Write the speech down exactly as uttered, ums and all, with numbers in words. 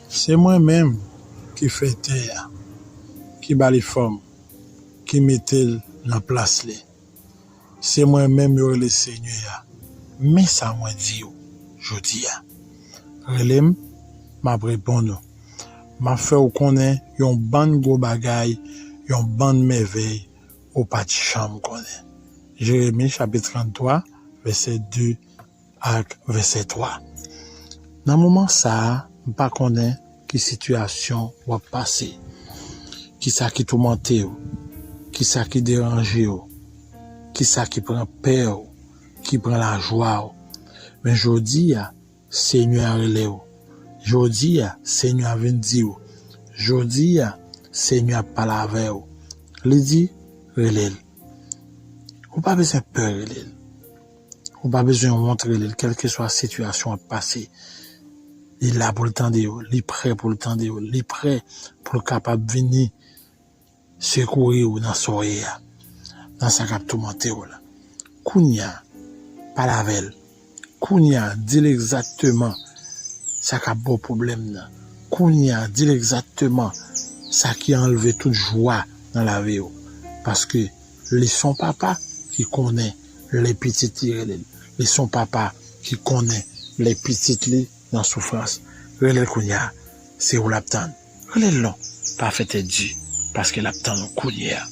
Se mwen menm ki fè tè a, ki ba li fòm, ki mete l nan plas li. Se mwen menm yo rele Senyè a. Men sa mwen di w jodi a. Rele m, m ap reponn ou. M ap fè w konnen yon bann gwo bagay, yon bann mèvèy ou pa t janm konnen. Jeremi chapit tranntwa, vèsè de ak vèsè twa. Nan moman sa a, m pa konnen ki sitiyasyon w ap pase, kisa ki toumante w, kisa ki deranje w, kisa ki pran pè w, ki pran lajwa w. Men jodi a, Senyè a rele w. Jodi a, Senyè a vin di w. Jodi a, Senyè a pale avè w. Li di, rele l. Ou pa bezwen pè rele l. Ou pa bezwen wont rele l, kèlkeswa sitiyasyon w ap pase. Li la pou l tande w, li prè pou l tande w, li prè pou l kapab vini sekouri w nan sa w ye a, nan sa k ap toumante w la. Kounye a, pale avè l. Kounye a, di l egzakteman sa k ap ba w pwoblèm nan. Kounye a, di l egzakteman sa ki anlve tout jwa nan lavi w. Paske li se yon papa ki konnen lè pitit li rele l. Li se yon papa ki konnen lè pitit li nan soufrans. Rele l kounye a, se ou l ap tann. Rele l non, pa fè tèt di, paske l ap tann ou kounye a.